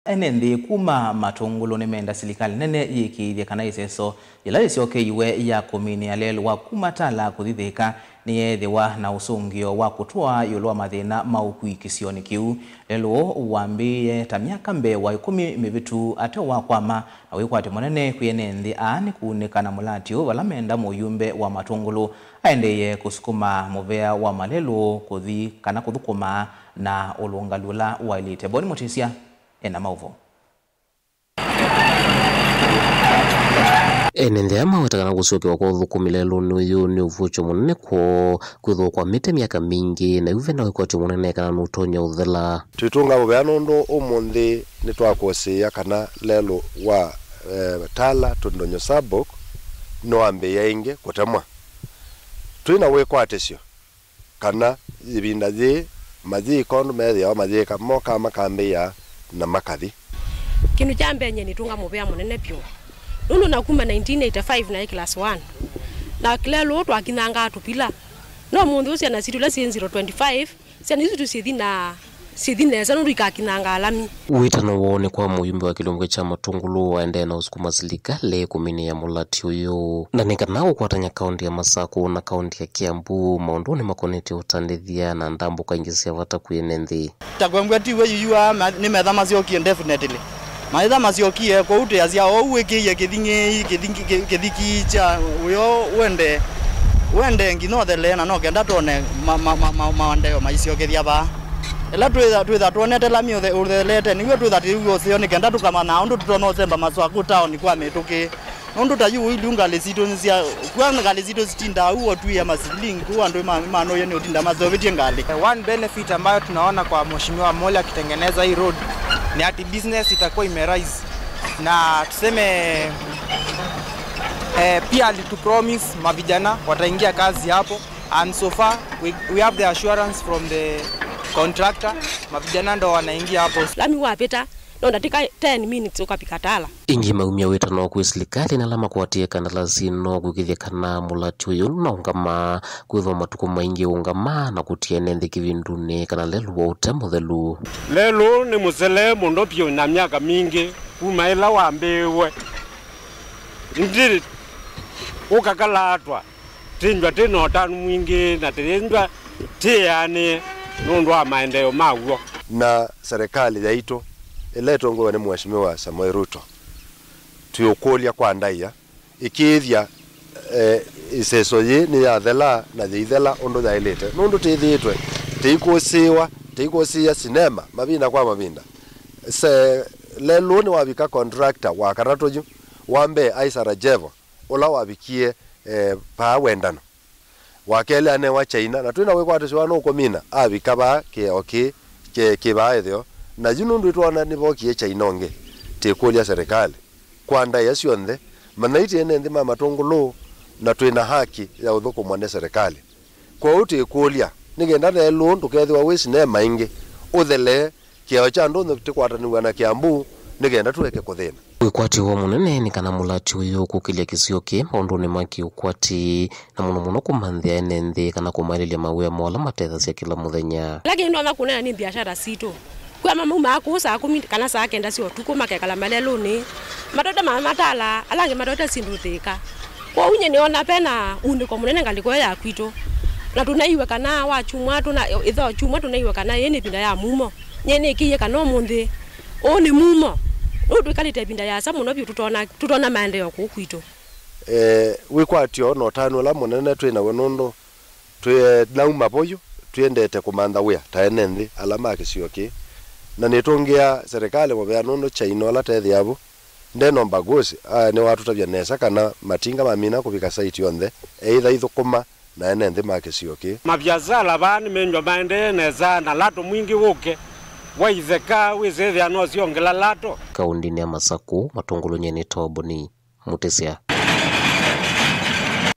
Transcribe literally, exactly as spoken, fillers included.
Ene nthĩ kuma Matũngũlũ nĩmenda silikalĩ nene yĩkĩĩthye kana ĩseso yĩla yĩsyokeiwe ya kũminĩa lelũ wa kuma Tala kũthi Thĩka nĩyeethĩwa na ũsũngĩo wa kũtũa ĩũlũ wa mathĩna ma ũkui kĩsionĩ kĩu. Lelũ ũũ wambĩĩe ta myaka mbee wa ĩkũmi mĩvĩtu ate wa kwama na wĩkwatyo mũnene kwĩ ene nthĩ aa nĩ kũunĩka na mũlatyo vala menda mũyumbe wa Matũngũlũ aendeeye kũsukuma mũvea wa malelũ kũthi kana kũthũkũma na ũlũngalu ũla waĩlĩte. Boni Mũtĩsya ena maũvoo. Ene nthĩ aa maweta kana kũsyokewa kwa ũthũkũmi lelũnĩ ũyũ nĩ ũvuũkyo mũnene kwoo, kwĩthĩwa ũkwamĩte myaka mingĩ, na yu ve na wĩkwatyo mũnene kana nũtonya ũthela. Twĩtũnga mũvea nũndũ ũmũnthĩ nĩtwakũsĩĩa kana lelũ wa, eh, Tala Tondonyo Sabok nĩwambĩĩa ĩngĩ kũtemwa. Twĩ na wĩkwatĩsyo kana ĩvinda yĩĩ mayĩka ũndũ methĩawa mayĩka, mokaa makambĩĩa na makathi. Kĩndũ kya mbee nyie nĩtũnga mũvea mũnene vyũ, nũndũ na kuma nineteen eighty-five naĩ class one, na lelũ ũũ twakinyangaa tũpila, no ũmũnthĩ ũũ syana sitũ ila syĩ zero twenty-five, syana isu tũsyĩthi na syĩthi nesa nũndũ ikakinyangaa lami. Wĩtano woo nĩ kwa mũyumbe wa kĩlungu kya Matũngũlũ aendee na ũsukuma silikalĩ kũminĩa mũlatyo ũyũ, na nĩ kana kũkwatany'a kaũntĩ ya Masakũ na kaũntĩ ya Kiambu maũndũnĩ makonetye ũtandĩthya na ndambũka ingĩ sya vata kwĩ ene nthĩ. Ta kwembwa tiwe yuyua nĩ metha masyokie definitely. Maitha masyokie kũu twĩasya ou wĩkĩie kĩthing'ĩi kĩthingĩ- kĩ- kĩthiki kya ũyo wende wende nginya ũthelee na no kenda twone ma- ma- ma- ma- maendeeo maisyokethya vaa. Ĩla twĩtha twĩtha twonete lami ũthe- ũthelete nĩw'o twĩtha tĩw'e ũseo nĩ kenda tũkamanya ũndũ tũtonya ũsemba maswa kũu taoni kwa mĩtũkĩ. Nũndũ ta yu ũilu ngalĩ sitũ nĩsya kwa ngalĩ sitũ sitindaa ũu otwĩe masilingi kũu andũ ma- manũie nĩ ũtinda maseũvĩtye ngalĩ. One benefit ambayo tunaona kwa Mheshimiwa Amollo akitengeneza hii road ni ati business itakuwa imerise. Na tuseme, eh, pia alitupromise mavijana wataingia kazi hapo, and so far we, we have the assurance from the contractor, mavijana ndo wanaingia hapo. Lami wapita, no ndatĩka ten minutes ũkavika Tala. Ĩngĩ maumya wĩtano kwĩ silikalĩ na ala makwatie kandalasi ĩno kũĩkĩĩthya kana mũlatyo ũyũ nũnaũngama, kwĩthĩwa matukũ maingĩ ũũngamaa na kũtia ene nthĩ kĩvindunĩ kana lelũ wa ũte mũthelu. Lelũ nĩ mũsele mũno vyũ na myaka mingĩ kuma ĩla wambĩĩwe. Ĩndĩ ũkakalaatwa, twĩnzwa twĩ na ũtanu mwingĩ na twĩnzwa twĩanĩe nũndũ wa maendeeo maw'o. Na serikali yaitũ ĩla ĩtongoew'e nĩ Mheshimiwa Samoei Ruto, twĩũkũlya kwa ndaĩa ĩkĩĩthya, eh, ĩseso yĩĩ nĩyathela na yĩithela ũndũ yaĩlĩte, nũndũ tĩthĩĩtwe tĩikũsĩĩwa, tĩikũsĩĩa sinema mavinda kwa mavinda. Se, lelũ nĩwavika contractor wa katatũ yu, wa mbee aĩ Sarajevo, ũla wavikie, eh, paa Wendano. Wa kelĩ anewa China, na twĩ na wĩkwatĩsyo wa nũkũmina avika vaa kĩao kĩĩ kĩ- kĩ vaa ĩtheo. Na yu nũndũ ĩtwona nĩvokie China ũngĩ, tĩkũlya serikali kwa ndaĩa syonthe, manaitye ene nthĩ ma Matũngũlũ, na twĩ na haki ya ũthũkũmwa nĩ serikali. Kwoou tĩkũlya nĩ kenda lelũ ndũkethĩwa wĩ sinema ĩngĩ, ũthelee, kĩao kya ndũnyũ tĩkwatanĩw'a na Kiambu nĩ kenda tũeke kũthĩna. Wĩkwatyo woo mũnene nĩ kana mũlatyo ũyũ ũkũkĩlya kĩsio kĩĩ maũndũnĩ ma kĩũkwati, na mũno mũno kũmanthĩa ene nthĩ kana kũmaĩlĩlya mawĩa moo ala matethasya kĩla mũthenya. Ĩla kĩndũ ndonya kũneena nĩ mbiasyara sitũ. Kwĩ amwe maumaa kũu saa kũmi kana saa kenda sya ũtukũ makekala malelũnĩ, matoete ma- matala, ala angĩ matoete syĩndũ Thĩka. Kwoou nyie nĩona vena unĩko mũnene ngalĩko ĩyo ya kwitũ. Na tũnaiwe kana wakyumwa, tũna- ĩtha kyumwa tũnaiwe kana ĩĩ nĩ ĩvinda ya mumo. Nyie nĩkĩie kana ũmũnthĩ ũũ nĩ mumo. Nũndũ twĩkalĩte ĩvinda yasa mũno vyũ tũtona, tũtona maendeeo kũu kwitũ. Eh, wĩkwatyo na ũtanu ũla mũnene twĩ naw'o nũndũ twĩ nauma voyu twĩendete kũmantha wĩa ta ene nthĩ ala ma kĩsio kĩĩ. Na nĩtũngĩa serikali mũvea nũndũ China ũla tethĩa vu nde na ũmbaguzi, aa, nĩwatũtavya nesa kana matinga mamina kũvika site yonthe, eĩtha ithũkũma na ene nthĩ ma kĩsio kĩĩ. Maviasala vaa nĩmenyw'a maendee nesa na lato mwingĩ wũke wa itheka wĩsĩthĩa no syongela lato. Kaũndĩnĩ ya Masakũ, Matũngũlũ nyie nĩ Toboni Mũtĩsya.